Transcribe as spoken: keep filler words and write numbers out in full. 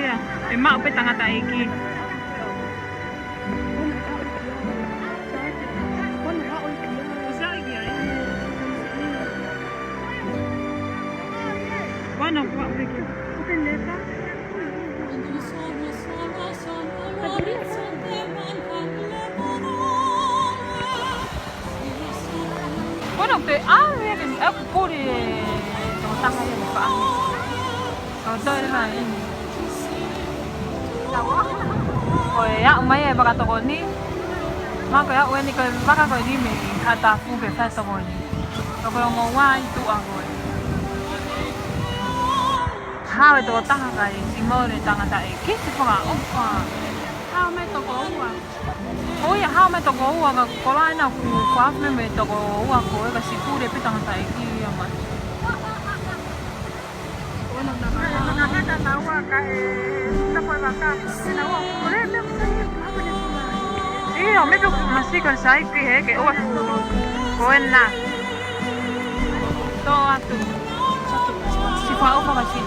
Ia, ʻe maʻu pē tangataʻeiki. Wana kuaʻu pē kia. Bueno, te ave ke ni aku puli e tō taha ia ni pa. Kau tō ele mai ini. Ko e aʻu mai e vaka tokoni. Ma ko e aʻu eni ko e vaka ko eni mei Hatafu ke fai tokoni. Ko e ongo ua i tuʻa ko e. Hao e tō taha kai si mole tangataʻeiki si fakaʻofa. Hao mai toko ua. ʻO ia, hao mai toko ua ka kola ena ku kuafe me toko ua ko e ka sipure pē tangataʻeiki ia mai. Ia, me pe masika sai ki he ke ua ko ena. Tō atu. Si fakaʻofa ka si.